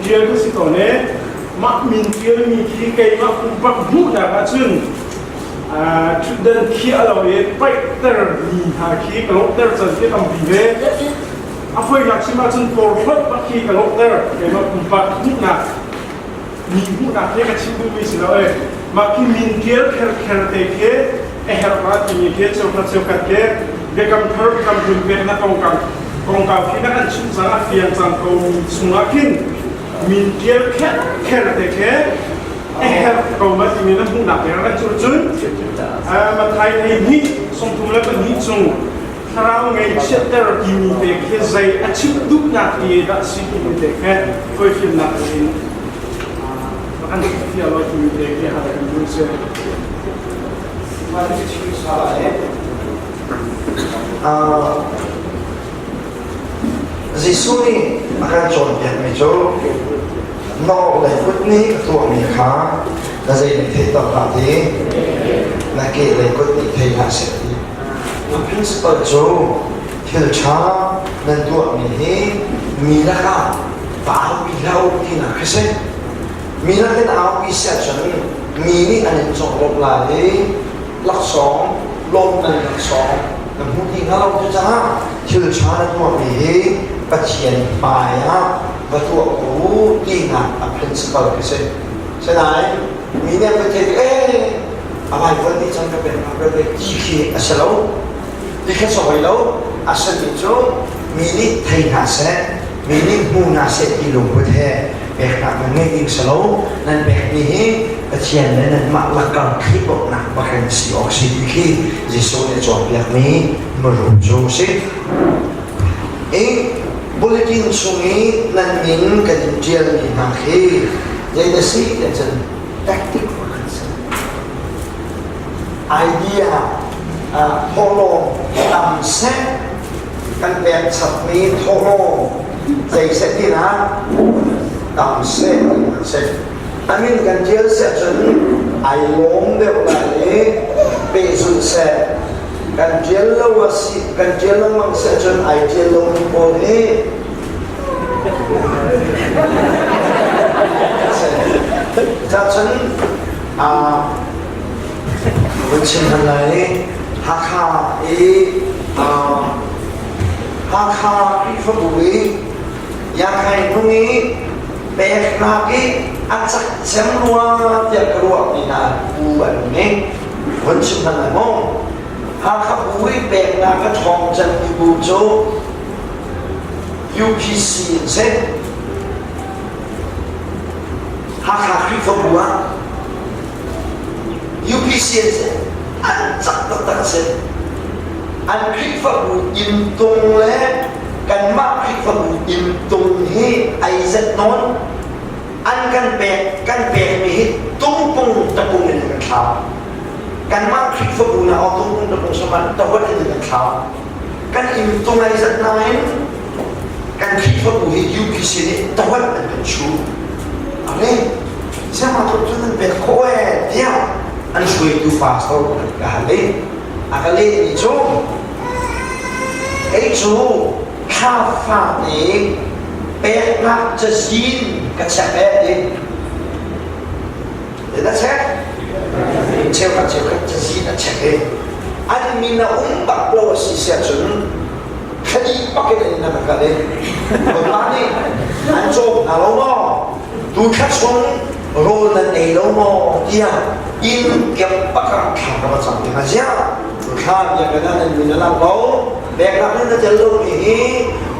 ṭial ka si ko ne. Mah min ṭialmi khi keimah pumpak hmuhnak ahcun ṭhutdan khiah lo i paihter mi hna khi ka lawhter can khi tampi ve. A fawinak chim ahcun porhlawt bak khi ka lawhter keimah pumpak hmuhnak mi hmuhnak he ka chim duhmi si lo e. Mah khi min ṭial kherkher te khi a herh ma timi khi cheukhat cheukhat khi biakam thar biakam hlun peknak kongkau kongkau khi na kan chimh cang a fiang cang ko mi chungah khin min ṭial kherkher te khi a herh ko ma timi na hmuhnak he rak cu cun Mathai 12 32 chung thlarau ngaihchiatter timi te khi zei a chim duhnak ti dah si timi te khi fawifimnak in kan fial lo timi te khi hal kan duh si. Jesuh nih a kan cawnpiakmi cu na lei kut nih a tuahmi kha na zei nih theihter hlah ti na ke lei kut nih thei hlah seh ti. A principle cu thil ṭha nan tuahmi hi mi lakah va aupi hlah u tinak khi si. Mi lakin aupi si ahcun mi nih an in conglawmh lai i laksawng lawmhnak laksawng na hmu ti hnga lo. Cucaah thil ṭha na tuahmi hi Pathian hmai ah va tuah ko u tinak a principle khi si. Sinain mi nih an va theih ee a Bible nih cun ka pek hna ti khi a si lo. Ti kha si hoi lo. A simi cu mi nih thei hna seh, mi nih hmu hna seh ti lungput he peknak nan ngeih ding si lo. Nan pekmi hi Pathian le nanmah lakar Khrih bawmhnak bakhin si awk si ti khi Jesuh nih a cawnpiakmi mirum cu a si. I bulletin chung i nan min kan in ṭialmi hna khi zei na si tiah cun tactic kan si. Idea thawhlawm tam seh kan pek chapmi thawhlawm zei seh tinak tam seh tinak si. A min kan ṭial seh cun ai lawm deuh lai i pehzulh seh. Kan ṭial lo a si kan ṭial lengmang seh cun ai ṭial lomi pawl hi Cacun vun chim hman lai i Hakha i Hakha Khrihfabu i Yakhai hnung i peknak i a cak cem rua tiah ka ruahmi hna bu an um i vun chim hman lai maw? Hakha bu i peknak a ṭhawng cemmi bu cu UPC an si. Hakha Khrihfabu ah UPC an si. An cak taktak a si. An Khrihfabu inntung le kanmah Khrihfabu inntung hi ai zet nawn. An kan pek kan pekmi hi tungpung tapung in kan thlau. Kanmah Khrihfabu na aw tungpung tapung saman tahuat in kan thlau. Kan inntung ai zat nain kan Khrihfabu hi UPC nih tahuat an kan chu. Ame siangma tluk cun nan pek khawh ee tiah an hruaitu pastor ka hal i a ka lehmi cu kei cu thla fate peknak cazin ka check ee ti. Na check? Cheukhat cheukhat cazin a check i an min a um bak lo a si siah cun thladih bak in an in a kal i Bawipa nih an cawm hna lo maw? Tu thla chung rawl nan ei lo maw? tiah inn kep bak ah thla ka va cam ding a ziah thla biakinn ah nan min a lang lo peknak in na tel lomi hi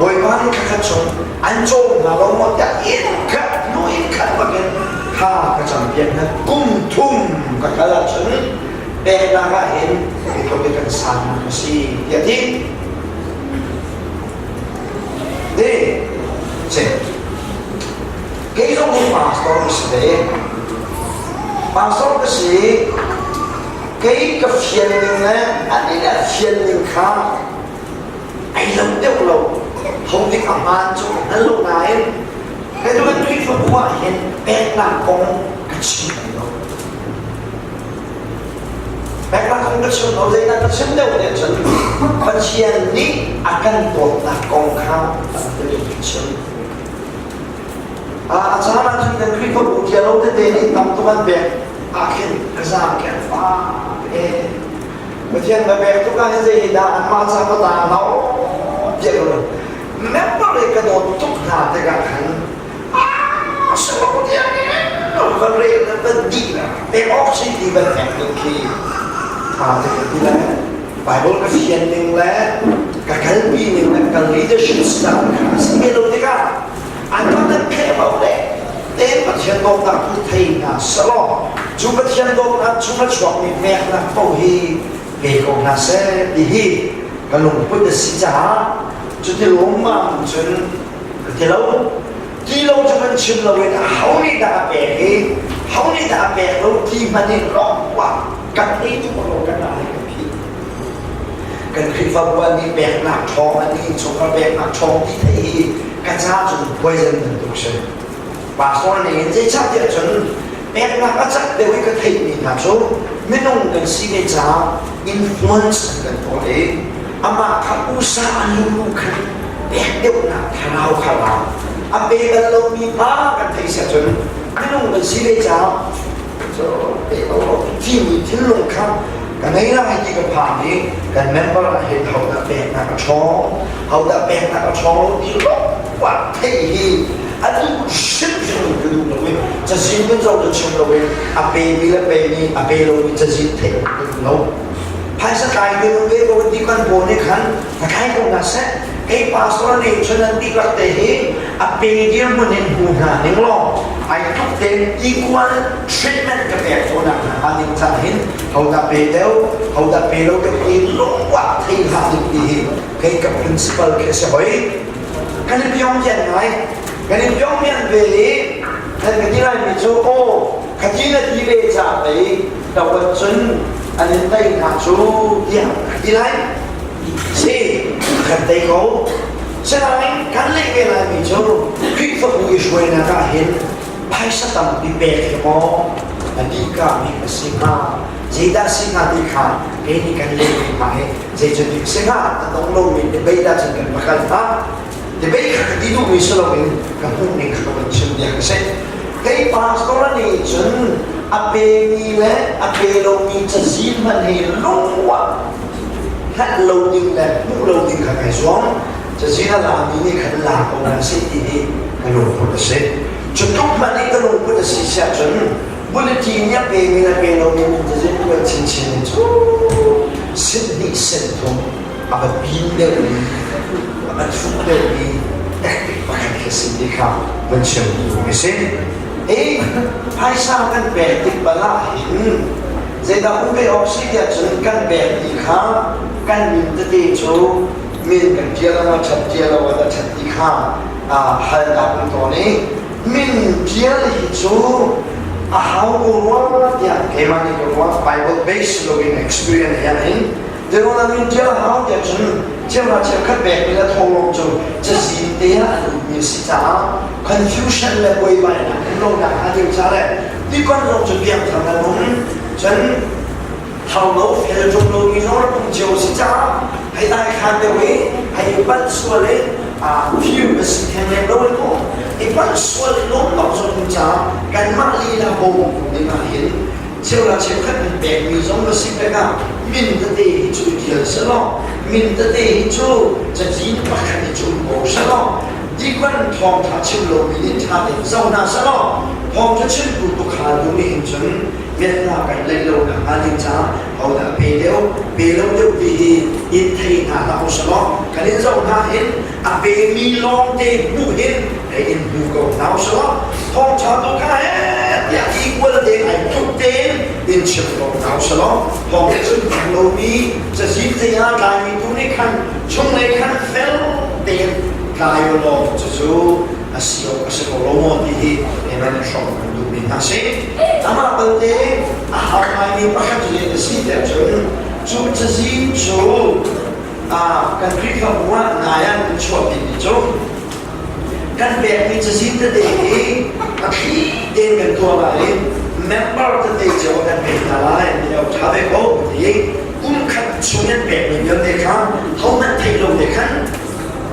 Bawipa nih thla khat chung an cawm hna lo maw tiah inn khat hnu inn khat bak in thla ka cam piak hna kum thum ka kal ahcun peknak ah hin hi kan sannak a si tiah ti Di, si. Kei zong hi pastor ka si ve. Pastor ka si. Kei ka fian ning le an nih le fian ning kha ai lo deuh lo. Thong dik a hmaan cu ka hngal lo nain kei cu kan Khrihfabu ah hin peknak kong ka chim lo. Peknak kong ka chim lo, zeidah ka chim deuh nih cun Pathian nih a kan dawtnak kong kha tam deuh in ka chim. A Kan Khrihfabu ṭialo tete nih tam tuk an pek ah khin ka zaang khen fak e. Pathian va pek tuk ah hin zei hi dah anmah ca ka ta no tiah ka member i ka dawt tuk hna tikah khan ah sunglaw tiang van rel na van dih la pek awk si ti van pek ning khi tha te ka ti le Bible ka fian ning le ka kalpi ning le ka leadership style kha a si ve lo tikah an kan pheh lo le te Pathian dawtnak tu thei hna selaw cu Pathian dawtnak chung a chuakmi peknak paoh hi pe ko hna seh ti hi ka lungput a si caah cuti lawmmam cun ka ti lo. Ti lo cu kan chim loin ho nih dah a pek i ho nih dah a pek lo ti hmanh in lawngah kan ei tuk lo kan ai kan phih. Kan Khrihfabu an nih peknak ṭhawng an nih innchungkhar peknak ṭhawng ti theih hi ka ca cun poison bantuk si. Pastor nih hin zeicahtiah cun peknak a cak deuh i ka theihmi hna cu minung kan si ve caah influence an kan tuah i amah kha usa a lulu khan pek deuhnak thlarau kha ra a pe bal lomi pa kan theih siah cun minung kan si ve caah cu pe lo timi thinlung kha ka ngei lai ti ka phang i kan member ah hin hodah peknak a ṭhawng hodah peknak a ṭhawng lo ti lawngah theih hi a duh hrimhrim in ka duh lo i cazin kan zoh cu chim lo in a pemi le pemi a pe lomi cazin theih ka duh lo. Phaisa tlai te ve ko ti kan pawl nih khan ka tlai ko hna seh. Kei pastor nih cun an dihlak te hi a pe dirhmun in hmu hna ning law ai tluk tein equal treatment ka pek khawhnak hna hnga ding caah hin hodah pe deuh hodah pe lo deuh ti lungwah thei hlah ding ti hi kei ka principal khi a si hoi. Kan i pyongyan ngai. Kan i pyongyan ve i nan ka ti laimi cu aw khati na ti ve ca pei tawat cun an in tei hna cu tiah ka ti lai. Si, kan tei ko. Sinain kan leh ve laimi cu Khrihfabu i hruainak ah hin phaisa tampi pek hi maw a dihka mi a si hnga zeidah si hnga ti kha kei nih kan leh ve hnga hi zeicutik si hnga a dong lomi debate ahcun kan va kal hnga. Debate kha ka ti duhmi si loin ka hmuhning kha ka van chim bia ka si. Kei pastor nih cun a pemi le a pe lomi cazin hmanh hi lungruah hngalh lo ding le hmuh lo ding kha kai zuam. Cazin a lami nih khan la ko hna seh ti hi ka lungput a si. Cu tluk hmanh i ka lungput a si siah cun bulletin nih a pemi le pe lomi min cazin tuan chinchin in cu sihnih senthum a va pin deuhmi a va thuk deuhmi tactic pakhat khi si ti kha van chim duhmi si. Hi phaisa kan pek tik bal ah hin zeidah um ve awk si tiah cun kan pek ti kha kan min tete cu min kan ṭial lo a ṭhat ṭial lo a ṭhat ti kha halnak um tawn i min ṭial hi cu a hau ko rua tiah keimah nih ka ruah. Bible base loin experience he hin Zeruah min ṭial a hau tiah cun chiahra chiahkhat pekmi le thawhlawm cu cazin te ah an ummi a si caah confusion le buaibainak um lonak hnga ding ca le tikon zong cu piangthar nan um cun thau lo fel ṭung lomi zong rak um cio a si caah hei dai khan deuh i hei palh sual i phir a si theng lem lo i maw i palh sual i lawm bak zong um caah kanmah lila bawm ding ah hin Cheuhra cheukhat min pekmi zong na si pekah min tete hi cu i ṭial selaw min tete hi cu cazin pakhat i cu um ko selaw dikvan thawngṭha chim lomi nih ṭha tein zoh hna selaw thawngṭha chimtu tuukhal nu nih hin cun miatna kan neih lo nakhnga ding caah hodah pe deuh pe lo deuh ti hi in thei hna hlah u selaw kan in zoh hna hin a pemi lawngte hmuh hin hei in hmu ko hna u selaw thawngṭha tu kha he tiah equal te ai tluk tein in chim ko hna u selaw thawng cun hmang lomi cazin te ah tlaimi tu nih khan chunglei khan fel tein tlai u law cucu a si awk a si ko lo maw ti hi keimah nih hrawm kan duhmi hna si. Amah balte a har ngaimi pakhat cu zei a si tiah cun cu cazin cu kan Khrihfabu ah nai ah kan chuahpimi cu kan pekmi cazin tete hi a thli tein kan tuah lai i member tete cio kan pek hna lai ti lo ṭha ve ko ti kum khat chung an pekmi vialte kha hohmanh theih lo te khan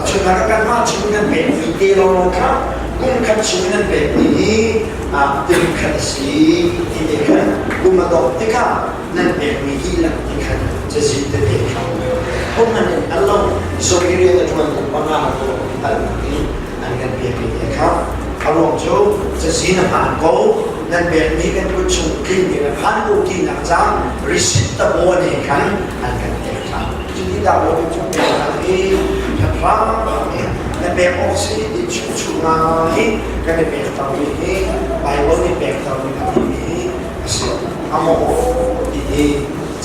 chungah kanmah chung kan pekmi te lawlaw kha. Kum khat chung nan pekmi hi ting khat a si ti te khan kum a dongh tikah nan pekmi dihlak ti khan cazin tete kha hom an in hngal lo. Zomi rian a ṭuan kum panga ko hngalhnak in an kan pekmi te kha a ruang cu cazin a hmaan ko, nan pekmi kan kut chung tling ding a phan ko tinak ca receipt tabaw ne khan an kan pek ṭhan. Cuti dah lo cu peknak hi hram in na pek awk si ti chung ngai kan i pek mi hi Bible nih pek mi a timi hi a si a maw ti hi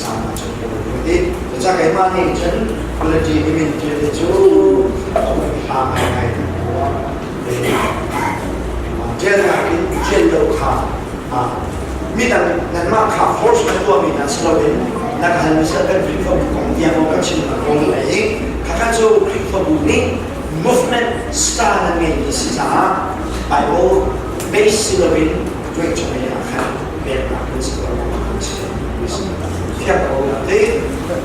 caan ah cun ka ti. Cucaah keimah nih cun quality ni min ṭial cu hla ngai ngai kan tuah. Ṭialnak in ṭial lo kha midang nanmah kha force kan tuahmi hna si loin na ka halmi sal kan Khrihfabu kong tiang kan chimnak kong lei khakha cu Khrihfabu nih movement star nan ngeimi si caah Bible base si loin tuai chung ah khan peknak kan si ko. Thiang ko te.